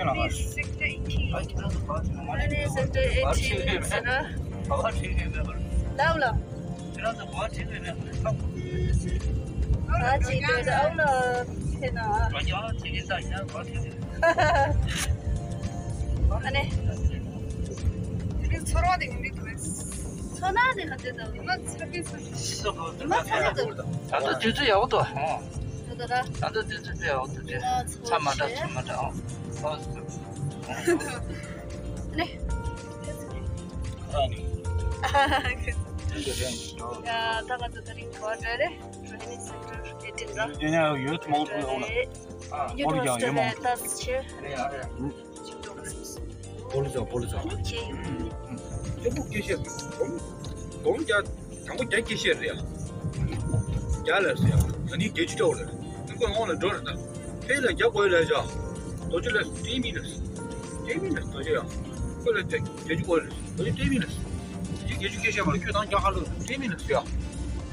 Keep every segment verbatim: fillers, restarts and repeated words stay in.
Sector eighteen. ཨ་ནི་sector eighteen ཟེར་ན། ལབ་ལ། ཨ་ཅི་འདོད་ཨ་ལ་ཁེ་ན། ཨ་ནི། དེ་ཚོར་བ་དེ་ངོ་མ་གི་རེད། ཚོར་ན་དེ་ག་ཚོད་དང་ཉི་མ་ཚ་གི་ཚ་གི། ཉི་མ་ཚ་གི་ཚ་གི། ད་ལྟ་དུས་ཚོད་ཡག་པོ་འདུག་ད་ལྟ་ར། ད་ལྟ་དུས་ཚོད་དཔེ་ཡག་པོ་འདུག་ཉི་མ་ཚ་ཚ་མ་འདྲ་ཚ་མ་འདྲ་ཨང་། ཨ་ནི། ཡ་ད་ང་ཚོ་དེ་རིང་ག་པར་འགྲོ་རེད། Rohini Sector eighteen ལ། ཡོད་མང་པོ་ཡོད་ལ། ཡུ་ཊུབ་ཡང་ཡོད་མང་པོ། ལྟ་ཆེ། ཨ་རེད་ཨ་རེད། བོ་ལི་ཙོ་བོ་ལི་ཙོ། ཆེ་ཡོད། ལྟད་མོ་སྐད་ཆ་སྒོར་སྒོར་རྒྱ་དང་པོ་རྒྱ་སྐད་ཆ་རེད་ཡ། རྒྱ་ལ་ཟེར་ཡ། ད་ནི་རྒྱ་ཆུ་འདྲ་བོ་རེད། ང་ཁོའི་ངོ་ལ་འགྲོ་རེད་ད། ཕེ་ལ་རྒྱ་གོ་ཡ་ལ་བཞག་རྡོ་ཆུ་ལ་ཏྲེ་མི་ལ་ཏྲེ་མི་ལ་རྡོ་ཆུ་ཡ། ཁོ་ལ་རྒྱ་རྒྱ་ཆུ་གོ་ཡ་ལ་རྡོ་ཆུ་ཏྲེ་མི་ལ། རྒྱ་རྒྱ་ཆུ་སྐད་ཆ་མ་ལ་ཁྱོད་དང་རྒྱ་ཧ་ལ་ཏྲེ་མི་ལ་ཟེར་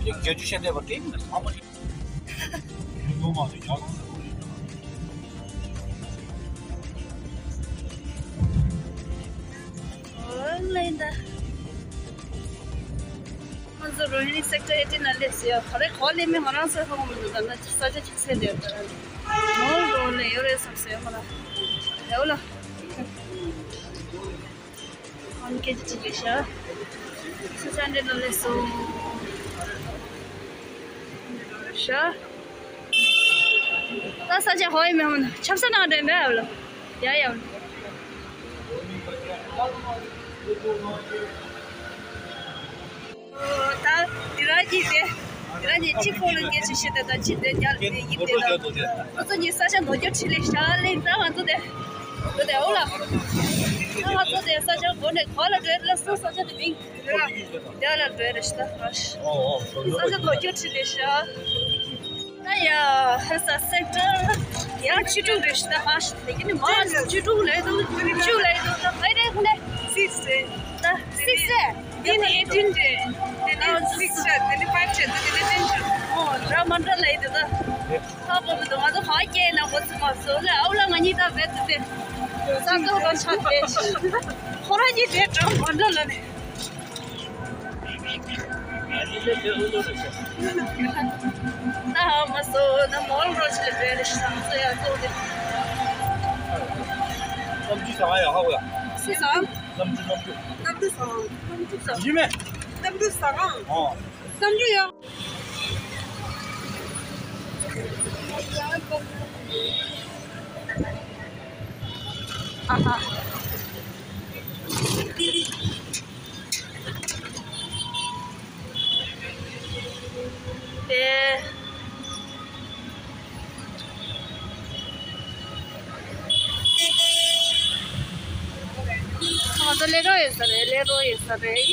ཡ། རྒྱ་ཆུ་ཤ་འདེབས་པ་ཏྲེ་མི་ལ་ཚང་མ་རེད། ང་ཚོ་རོ་ཧི་ནི་སེག་ཊར་ཨེ་ཊིན་ནང་སླེབས་ཡོད། ག་རེ་གོ་ལེ་མི་ང་རང་ཚོའི་ཧོང་མི་འདུག་ད་ན་ས་ཆ་ཅིག་ཚད་ལས་ད་མོལ་རོ་ལས་ཡོད་རེད་བསམ་སོང་ཡོད་མ་ལ། ཡོད་ལ། ཨང་ཀེ་ཅི་ཅི་ལེ་ཤ། སི་སན་ཌེ་ལ་ལེ་སོ། ཤ། ད་ས་ཆ་ཧོ་ཡི་མེ་ཧོན་ཆབ་ས་ནང་འདྲེན་མེ་ཨ་ལོ། ཡ་ཡ། ད་དེ་རང་གིས་དེ། དེ་རང་གིས་གཅིག་ཁོ་ལ་སྐད་ཆ་བཤད་དེ་ད་གཅིག་དེ་རྒྱ་ལ་དེ་ཡིབ་དེ་ད། ང་ཚོ་གཉིས་ས་ཆ་ནོར་རྒྱུ་ཁྲིད་ལེ་ཤ་ལེ་ད་ང་ཚོ་དེ། ང་ཚོ་དེ་འོ་ལ། ད་ང་ཚོ་དེ་ས་ཆ་འགོ་ནས་གོ་ལ་འགྲོ་ལ་སོ་ས་ཆ་དེ་མིང་། རྒྱ་ལ་འགྲོ་རེ་ཤ་ད་ཧ་ཤ། ས་ཆ་ནོར་རྒྱུ་ཁྲིད་ལེ་ཤ། ད་ཡ་ཧ་ས་སེག་ཊར་ཡང་བཅུ་དྲུག་རེད་ཤག་ད་ཨ་ཤ་དེ་ནི་མ་བཅུ་དྲུག་ལས་དུ་བཅུ་ལས་དུ་ད་ཕའི་རེད་ཁོ་ནས་སིག་སི་རེད། ད་སིག་སི་རེད། དེ་ནི་ཨེ་ཊིན་རེད། དེ་ནི་སིག་སི་རེད། དེ་ནི་ཕའི་བི་རེད། དེ་ནི་ཊེན་རེད། ཨོ་འདྲ་མ་འདྲ་ལས་དུ་ད་ཧ་གོ་མི་འདུག་ང་ཚོ་ཧ་སྐྱེས་ན་གོ་ཚི་མ་སོ་ལ་ཨའུ་ལ་ང་གཉིས་ད་བེད་དུ་དེ་ས་ཐོག་དང་ཆ་དེ་ཁོ་རང་གཉིས་དེ་འདྲ་མ་འདྲ་ལ་ནི། ད་ཧ་མ་སོ་ན་མོལ་རོ་ཆེ་བེ་རེ་ཤང་སོ་ཡ་སོ་དེ། གནམ་གྲུ་ཟ་ཡ་ཧ་གོ་ཡ། སུ་ཟ། གནམ་གྲུ་གནམ་གྲུ། གནམ་གྲུ་ཟ། གནམ་གྲུ་ཟ། ཡིན་མེད། གནམ་གྲུ་ཟ་གང་། ཨོ། གནམ་གྲུ་ཡ། ཨ་ཧ། དེ། ང་ཚོ་སླེབས་རོགས་ཡོད་ས་རེད། སླེབས་རོགས་ཡོད་ས་རེད།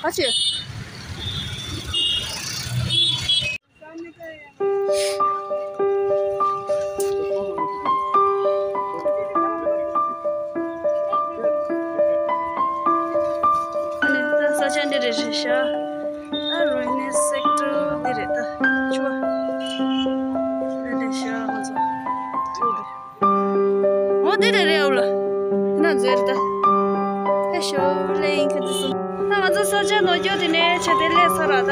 ཨ་ཅེ། ས་ཆ་འདི་རེད་ཤག་ཨ་རོ་ཧི་ནི་སེག་ཊར་འདི་རེད་ད། ཆུ་བ་འདི་རེད་ཤག་ང་ཚོ། འོ་འདི་རེད་རེད་ཨུ་ལ། ན་མཛོད་རེད་ད། ཨེ་ཤོ་ལེ་ཡིན་ཁི་འདི་སུ། ད་ང་ཚོ་ས་ཆ་ནོར་སྐྱོ་དེ་ནས་ཆ་དེ་ལས་ས་ར་ད།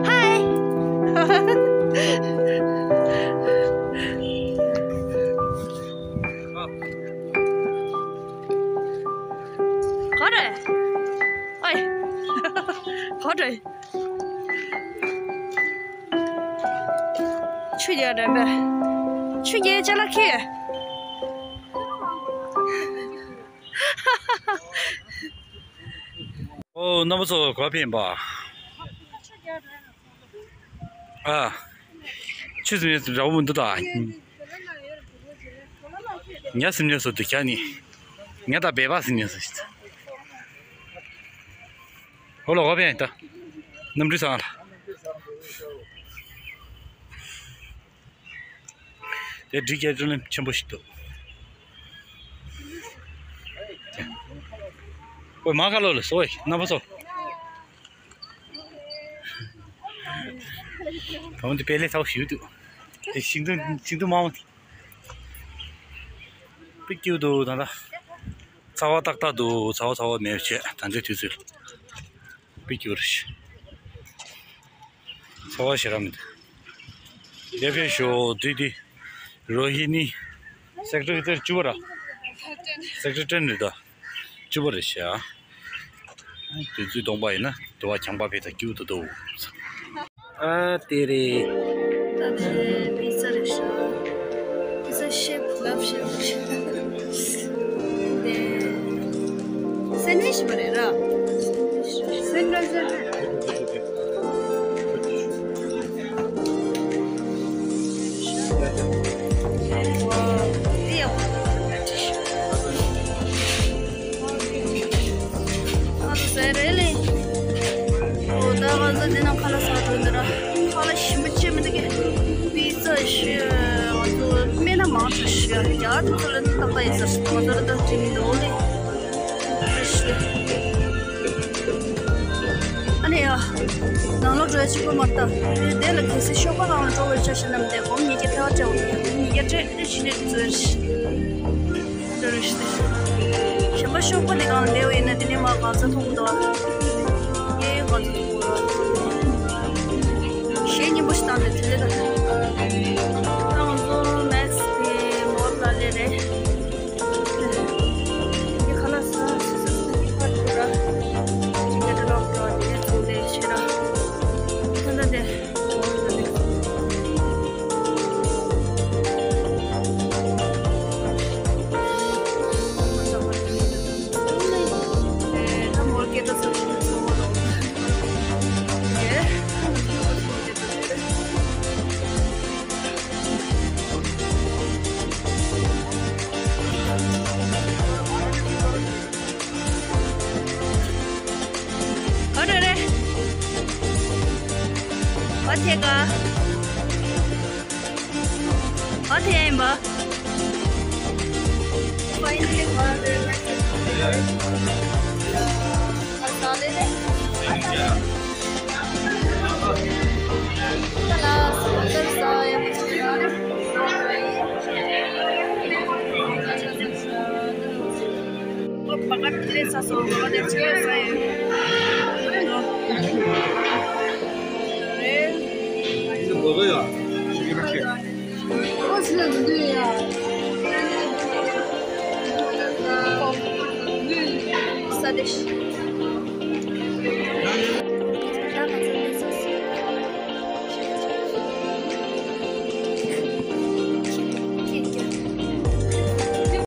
Hi. ག་རེ། ཨའི། ག་རེ། ཆུ་རྒྱག་རེད་པས། ཆུ་རྒྱག་ཅ་ལག་ཁྱེར། ཨོ་རྣམ་པ་ཚོ་ག་ཕན་པ། ཨ། ཆུ་ཟིན་ནས་འདྲ་བོ་མི་འདུག་ད། ཉ་ཟིན་ནས་སོ་འདུག་ཁྱ་ནི། ཉ་དང་སྦལ་པ་ཟིན་ནས་སོ་ཞིག་ཨོ་ལ་ག་ཕན་ད། གནམ་གྲུ་ཚང་ལ། དེ་འགྲིག་རྒྱུ་བརྩོན་ལེན་ཆེན་པོ་ཞིག་འདུག། ཨོའི་མ་ཁ་ལོ་ལ་སོ་ཨེ་རྣམ་པ་ཚོ། བོང་འདི་དཔེ་ལས་ཚ་བོ་ཞིག་འདུག། དེ་ཤིང་སྡོང་ཤིང་སྡོང་མང་པོ། དཔེ་སྐྱིད་འདུག་ད་ལྟ། ཚ་བ་ཏག་ཏག་འདུག། ཚ་བ་ཚ་བ་མེད་པ་བྱས་ད་ལྟའི་དུས་ཚོད་ལ། དཔེ་སྐྱིད་པོ་རེད། ཚ་བ་ཞེ་དྲག་མི་འདུག། ཡར་ཕེབས་ཤོག། འདི་འདི་རོ་ཧི་ནི་སེག་ཊར་བཅུ་པ་ར། སེག་ཊར་ཊེན་རེད་ད། བཅུ་པ་རེད་ཤག། དུས་ཚོད་སྟོང་པ་ཡིན་ན་དུ་བ་ཁྱང་པ་ཕེ་ད་སྐྱིད་པོ་འདུག། ཨ་དེ་རེད། ད་དེ་པི་ཙ་རེད་ཤག། པི་ཙ་ཤེབ་ལབ་ཤེབ་རེད་ཤག། དེ་སེན་ཝིཆ་མ་རེད་ར། སེན་ཝིཆ་རེད། ཨ་ཟེར་རེད་ལེ། ཨོ་ད་ང་ཚོ་འདི་ན་ཁ་ལག་ཟ་འགྲོ་འདི་ར། ཁ་ལག་ཞིམ་པོ་ཅིག་མི་འདུག་གས། པི་ཙ་ཞིག། ང་ཚོ་སྨན་སྣ་མང་ཙམ་ཞིག་ཡ། ང་ཚོ་ལ་ནི་རྟག་པར་ཡིན་ཟེར། ང་ཚོ་ལ་ད་དྲི་མི་འདུག་ལེ། ཨ་ནི་ཡ། ནང་ལོགས་འགྲོ་ཡ་གཅིག་པོ་མ་རེད་ད། དེ་ལ་གལ་སྲིད་ཤོག་པ་གང་ལ་འགྲོ་བའི་ཆ་ཞིག་ལ་མི་བསྡད་གོང་ཉིས་བརྒྱ་ཐལ་བ་སྤྲད་འོང་། ཉིས་བརྒྱ་སྤྲད་དེ་གཞི་ནས་བཙོན་ཞིག། འདི་རེད་ཤག། གཞན་པ་ཤོག་པ་དེ་གང་ལ་བསྡད་པ་ཡིན་ན་དེ་ནས་མར་གང་ཚ་མཐོང་གི་འདུག་ཨ། ངས་གང་ཚ་མཐོང་གི་རེད། གཞས་སྙན་པོ་ཞིག་བཏང་ནས་དེ་ལས་ད། ད་ང་ཚོ་མེག་སི་དེ་མོལ་ལ་སླེབས་རེད། དེ་ཁ་ལག་ཟ་སི་སི་སི་ཕར་འགྲོ་ར། ཅི་ག་དེ་ལོག་འགྲོ་དེ་ཚོ་ལས་ཤེས་ར། ད་ད་དེ། ག་རེ་རེད། ག་ཐད་ག་ག་ཐད་ཡིན་པ།